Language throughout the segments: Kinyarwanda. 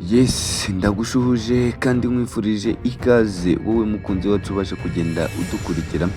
Yes, ndagushuhuje kandi nkwifurije ikaze wowe mukunzi wacu ubasha kugenda udukurikira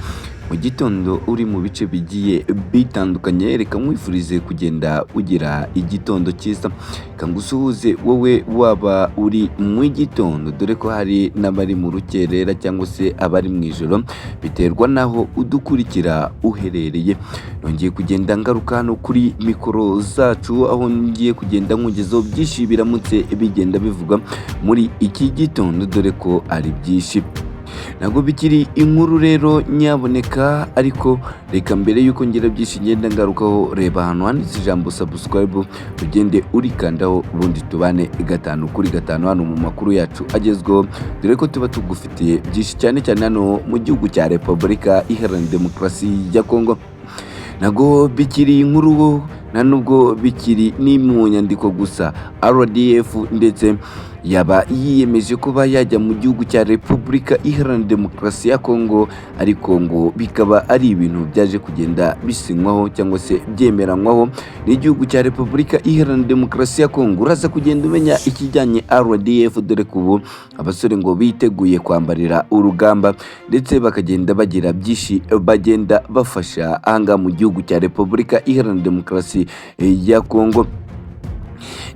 mu gitondo uri mu bice bigiye bitandukanye. Reka nkwifurize kugenda ugira igitondo cyiza. Reka ngusuhuze wowe waba uri mu gitondo, dore ko hari n'abari mu rukerera cyangwa se abari mu ijoro, biterwa n'aho udukurikira uherereye. Nongeye kugenda ngaruka hano kuri mikoro zacu, aho ngiye kugenda nkugezaho byinshi biramutse bigenda bivugwa muri iki gitondo, dore ko ari byinshi. Ntabwo bikiri inkuru rero nyaboneka, ariko reka mbere y'uko ngira byinshi ngenda ngarukaho, reba ahantu handitse ijambo subscribe, ugende urikandaho, ubundi tubane gatanu kuri gatanu hano mu makuru yacu agezweho, dore ko tuba tugufitiye byinshi cyane cyane hano mu gihugu cya Repubulika Iharanira Demokarasi ya Kongo. Ntabwo bikiri inkuru, nta nubwo bikiri ni mu nyandiko gusa. RDF ndetse yaba yiyemeje kuba yajya mu gihugu cya Repubulika Iharanira Demokarasi ya Kongo, ariko ngo bikaba ari ibintu byaje kugenda bisinywaho cyangwa se byemeranywaho n'igihugu cya Repubulika Iharanira Demokarasi ya Kongo. Uraza kugenda umenya ikijyanye RDF, dore ko ubu abasore ngo biteguye kwambarira urugamba, ndetse bakagenda bagira byinshi bagenda bafasha ahangaha mu gihugu cya Repubulika Iharanira Demokarasi ya Kongo.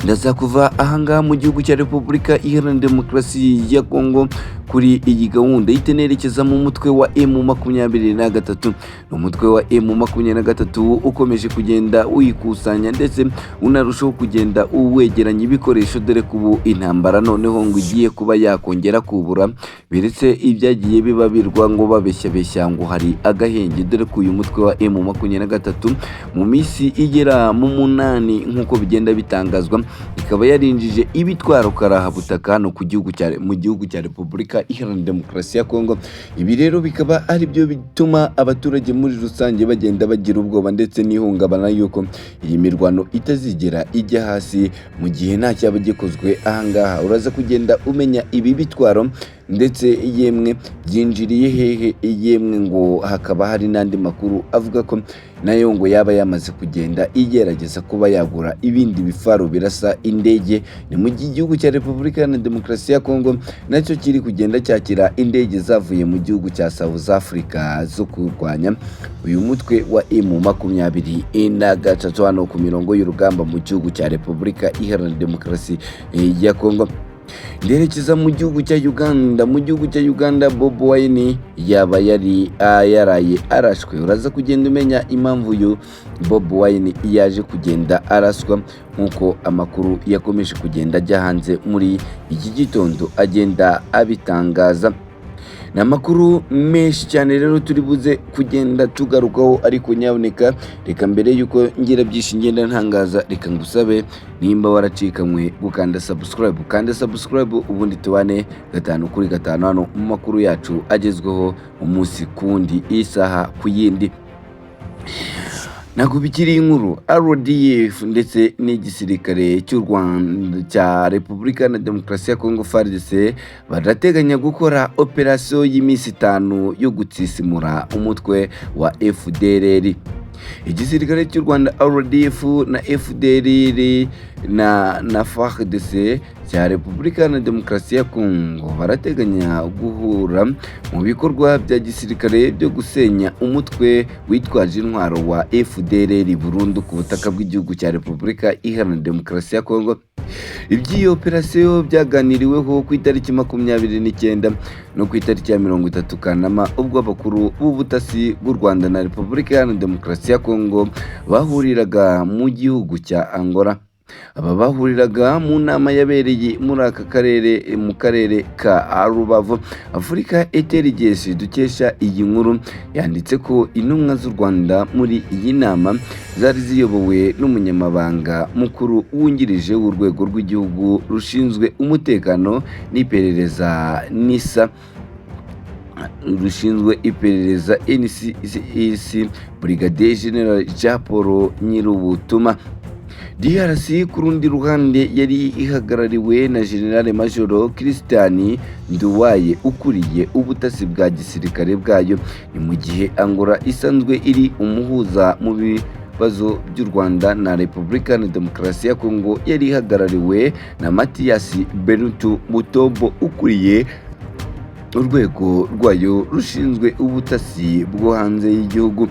Ndaza kuva ahangaha mu gihugu cya Repubulika Iharanira Demokarasi ya Kongo kuri iyi gahunda ihita nerekeza mu mutwe wa M23. Ni umutwe wa M23 ukomeje kugenda wikusanya ndetse unarushaho kugenda uwegeranya ibikoresho, dore ko ubu intambara noneho ngo igiye kuba yakongera kubura, biretse ibyagiye biba birwa ngo babeshyabeshya ngo hari agahenge, dore ko uyu mutwe wa M23 mu minsi igera mu 8, nk'uko bigenda bitangazwa, ikaba yarinjije ibitwaro karahabutaka hano ku gihugu cya mu gihugu cya Repubulika Iharanira Demokarasi ya Kongo. Ibi rero bikaba ari byo bituma abaturage muri rusange bagenda bagira ubwoba ndetse n'ihungabana yuko iyi mirwano itazigera ijya hasi mu gihe nta cyaba gikozwe ahangaha. Uraza kugenda umenya ibi bitwaro ndetse yemwe byinjiriye hehe, yemwe ngo hakaba hari n'andi makuru avuga ko nayo ngo yaba yamaze kugenda igerageza kuba yagura ibindi bifaru birasa indege. Ni mu gihe igihugu cya Repubulika Iharanira Demokarasi ya Kongo nacyo kiri kugenda cyakira indege zavuye mu gihugu cya South Africa zo kurwanya uyu mutwe wa M23 hano ku mirongo y'urugamba mu gihugu cya Repubulika Iharanira Demokarasi ya Kongo. Nderekeza mu gihugu cya Uganda. Mu gihugu cya Uganda, Bobi Wine yaba yari yaraye arashwe. Uraza kugenda umenya impamvu uyu Bobi Wine yaje kugenda araswa, nk'uko amakuru yakomeje kugenda ajya hanze muri iki gitondo agenda abitangaza. Ni amakuru menshi cyane rero turi buze kugenda tugarukaho, ariko nyaboneka reka mbere y'uko ngira byinshi ngenda ntangaza, reka ngusabe nimba waracikanywe gukanda subscribe, kanda subscribe, ubundi tubane gatanu kuri gatanu hano mu makuru yacu agezweho umunsi ku wundi, isaha ku yindi. Ntabwo bikiri inkuru, RDF ndetse n'igisirikare cy'u Rwanda cya Repubulika na Demokarasi ya Kongo, FARDC, barateganya gukora operasiyo y'iminsi 5 yo gutsisimura umutwe wa FDLR. Igisirikare cy'u Rwanda RDF na FDLR na FARDC cya Repubulika na Demokarasi ya Kongo barateganya guhura mu bikorwa bya gisirikare byo gusenya umutwe witwaje intwaro wa FDLR burundu ku butaka bw'igihugu cya Repubulika Iharanira Demokarasi ya Kongo. Iby'iyo operasiyo byaganiriweho ku itariki 29 no ku itariki ya 30 Kanama, ubwo abakuru b'ubutasi bw'u Rwanda na Repubulika Iharanira Demokarasi ya Kongo bahuriraga mu gihugu cya Angola. Aba bahuriraga mu nama yabereye muri aka karere, mu karere ka Rubavu. Africa Intelligence dukesha iyi nkuru yanditse ko intumwa z'u Rwanda muri iyi nama zari ziyobowe n'umunyamabanga mukuru wungirije w'urwego rw'igihugu rushinzwe umutekano n'iperereza NISA, rushinzwe iperereza NCC, Brigadier General Jean Paul Nyirubutuma. DRC ku rundi ruhande yari ihagarariwe na General Major Christian Nduwaye ukuriye ubutasi bwa gisirikare bwayo. Ni mu gihe Angola isanzwe iri umuhuza mu bibazo by'u Rwanda na Repubulika ya Demokarasi ya Kongo yari ihagarariwe na Mathias Benutu Mutombo, ukuriye urwego rwayo rushinzwe ubutasi bwo hanze y'igihugu.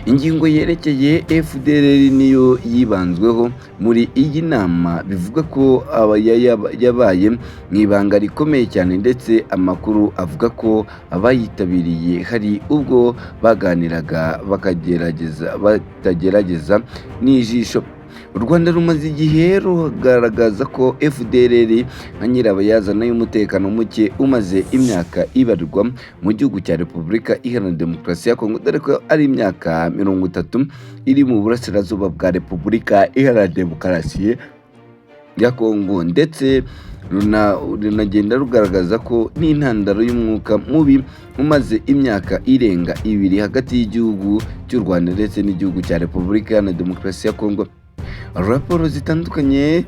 Ingingo yerekeye FDLR niyo yibanzweho muri iyi nama, bivuga ko yabaye mu ibanga rikomeye cyane, ndetse amakuru avuga ko abayitabiriye hari ubwo baganiraga bakagerageza batagerageza n'ijisho. U Rwanda rumaze igihe rugaragaza ko FDLR nka nyirabayazana y'umutekano muke umaze imyaka ibarirwa mu gihugu cya Repubulika Iharanira Demokarasi ya Kongo, dore ko ari imyaka 30 iri mu burasirazuba bwa Repubulika Iharanira Demokarasi ya Kongo, ndetse runagenda rugaragaza ko n'intandaro y'umwuka mubi umaze imyaka irenga 2 hagati y'igihugu cy'u Rwanda ndetse n'igihugu cya Repubulika Iharanira Demokarasi ya Kongo. Raporo zitandukanye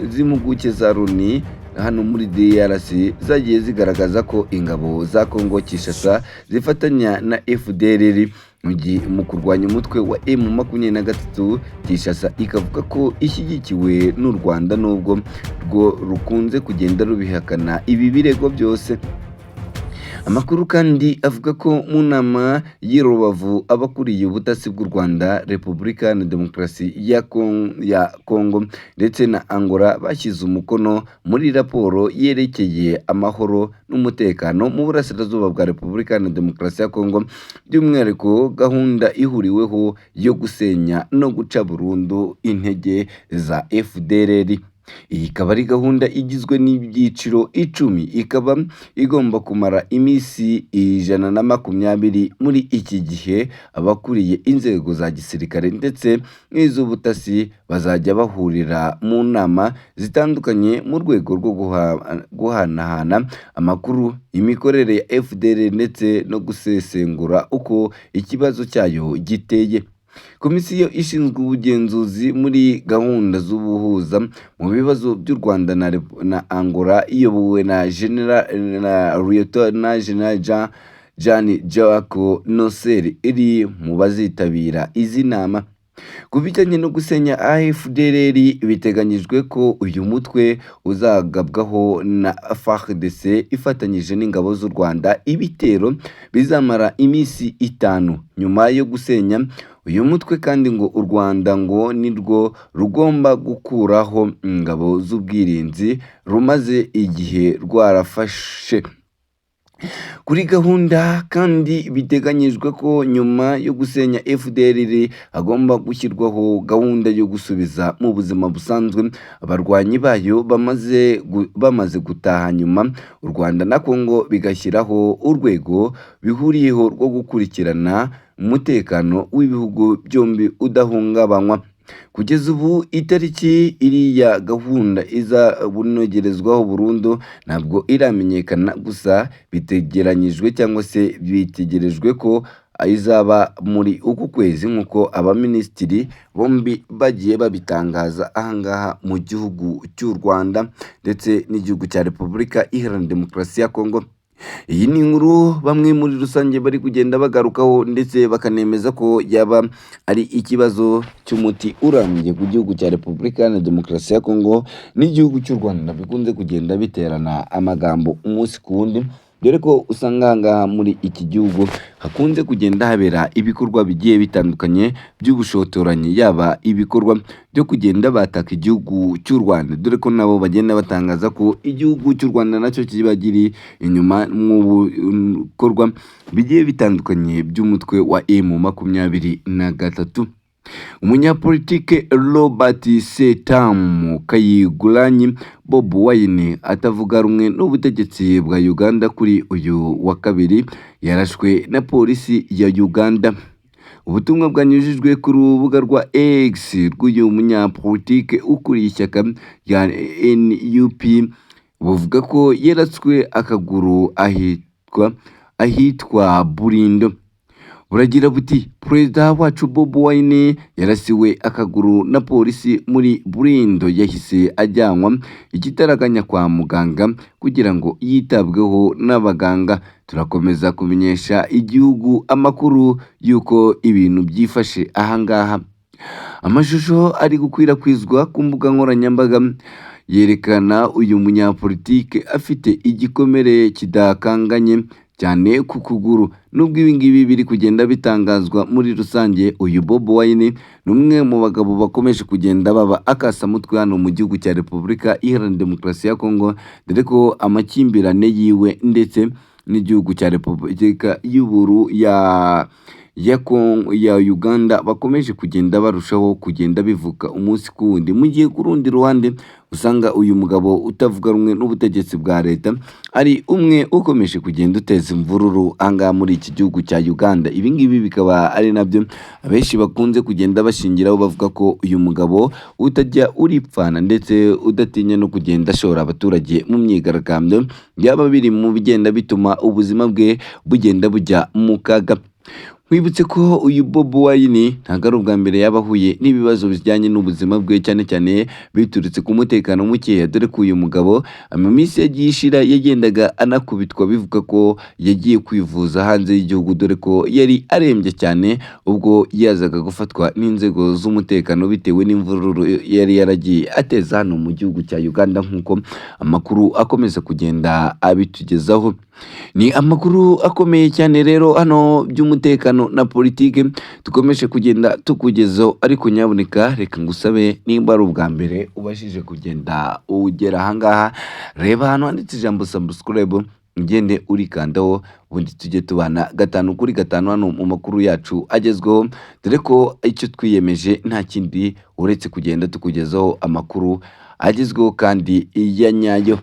z'impuguke za Loni hano muri DRC zagiye zigaragaza ko ingabo za Kongo Kinshasa zifatanya na FDLR mu kurwanya umutwe wa M23. Kinshasa ikavuga ko ishyigikiwe n'u Rwanda, nubwo rwo rukunze kugenda rubihakana ibi birego byose. Amakuru kandi avuga ko mu nama y'i Rubavu abakuriye ubutasi bw'u Rwanda, Repubulika na Demokarasi ya Kongo ndetse na Angola bashyize umukono muri raporo yerekeye amahoro n'umutekano mu burasirazuba bwa Repubulika na Demokarasi ya Kongo, by'umwihariko gahunda ihuriweho yo gusenya no guca burundu intege za FDLR. Iyi ikaba ari gahunda igizwe n'ibyiciro 10, ikaba igomba kumara iminsi 120. Muri iki gihe abakuriye inzego za gisirikare ndetse n'iz'ubutasi bazajya bahurira mu nama zitandukanye mu rwego rwo guhanahana amakuru, imikorere ya FDLR ndetse no gusesengura uko ikibazo cyayo giteye. Komisiyo ishinzwe ubugenzuzi muri gahunda z'ubuhuza mu bibazo by'u Rwanda na Angola, iyobowe na Lieutenant General Jean Jacques Nosser, iri mu bazitabira izi nama. Ku bijyanye no gusenya AFDLR, biteganyijwe ko uyu mutwe uzagabwaho na FARDC ifatanyije n'ingabo z'u Rwanda ibitero bizamara iminsi 5. Nyuma yo gusenya uyu mutwe kandi, ngo u Rwanda ngo nirwo rugomba gukuraho ingabo z'ubwirinzi rumaze igihe rwarafashe. Kuri gahunda kandi biteganyijwe ko nyuma yo gusenya FDLR hagomba gushyirwaho gahunda yo gusubiza mu buzima busanzwe abarwanyi bayo bamaze gutaha, nyuma u Rwanda na Kongo bigashyiraho urwego bihuriyeho rwo gukurikirana umutekano w'ibihugu byombi udahungabanywa. Kugeza ubu itariki iriya gahunda izabunogerezwaho burundu ntabwo iramenyekana, gusa bitegeranyijwe cyangwa se bitegerejwe ko izaba muri uku kwezi, nk'uko abaminisitiri bombi bagiye babitangaza ahangaha mu gihugu cy'u Rwanda ndetse n'igihugu cya Repubulika Iharanira Demokarasi ya Kongo. Iyi ni inkuru bamwe muri rusange bari kugenda bagarukaho, ndetse bakanemeza ko yaba ari ikibazo cy'umuti urambye ku gihugu cya Repubulika Iharanira Demokarasi ya Kongo n'igihugu cy'u Rwanda bikunze kugenda biterana amagambo umunsi ku wundi, dore ko usanga ahangaha muri iki gihugu hakunze kugenda habera ibikorwa bigiye bitandukanye by'ubushotoranyi, yaba ibikorwa byo kugenda bataka igihugu cy'u Rwanda, dore ko nabo bagenda batangaza ko igihugu cy'u Rwanda nacyo kiba kiri inyuma mu bikorwa bigiye bitandukanye by'umutwe wa M23. Umunyapolitike Robert Ssentamu Kyagulanyi Bobi Wine atavuga rumwe n'ubutegetsi bwa Uganda, kuri uyu wa kabiri yarashwe na polisi ya Uganda. Ubutumwa bwanyujijwe ku rubuga rwa X rw'uyu munyapolitike ukuriye ishyaka rya NUP buvuga ko yaratswe akaguru ahitwa Bulindo. Buragira buti: "Perezida wacu Bobi Wine yarasiwe akaguru na polisi muri Burindo, yahise ajyanwa igitaraganya kwa muganga kugira ngo yitabweho n'abaganga. Turakomeza kumenyesha igihugu amakuru y'uko ibintu byifashe ahangaha." Amashusho ari gukwirakwizwa ku mbuga nkoranyambaga yerekana uyu munyapolitike afite igikomere kidakanganye cyane ku kuguru. Nubwo ibi ngibi biri kugenda bitangazwa muri rusange, uyu Bobi Wine ni umwe mu bagabo bakomeje kugenda baba akasamutwe hano mu gihugu cya Repubulika Iharanira Demokarasi ya Kongo, dore ko amakimbirane yiwe ndetse n'igihugu cya Repubulika y'Uburu ya Kongo, ya Uganda, bakomeje kugenda barushaho kugenda bivuka umunsi ku wundi, mu gihe ku rundi ruhande usanga uyu mugabo utavuga rumwe n'ubutegetsi bwa leta ari umwe ukomeje kugenda uteza imvururu ahangaha muri iki gihugu cya Uganda. Ibi ngibi bikaba ari nabyo abenshi bakunze kugenda bashingiraho bavuga ko uyu mugabo utajya uripfana ndetse udatinya no kugenda ashora abaturage mu myigaragambyo byaba biri mu bigenda bituma ubuzima bwe bugenda bujya mu kaga. Nkwibutse ko uyu Bobi Wine ntabwo ari ubwa mbere yaba ahuye n'ibibazo bijyanye n'ubuzima bwe, cyane cyane biturutse ku mutekano mukeya, dore ko uyu mugabo mu minsi yagiye ishira yagendaga anakubitwa, bivuga ko yagiye kwivuza hanze y'igihugu, dore ko yari arembye cyane ubwo yazaga gufatwa n'inzego z'umutekano bitewe n'imvururu yari yaragiye ateza hano mu gihugu cya Uganda, nk'uko amakuru akomeza kugenda abitugezaho. Ni amakuru akomeye cyane rero hano by'umutekano na politike dukomeje kugenda tukugezaho, ariko nyabuneka reka ngusabe, nimba ari ubwa mbere ubashije kugenda ugera ahangaha, reba ahantu handitse ijambo "subscribe", ugende urikandaho, ubundi tujye tubana gatanu kuri gatanu hano mu makuru yacu agezweho, dore ko icyo twiyemeje nta kindi uretse kugenda tukugezaho amakuru agezweho kandi ya nyayo.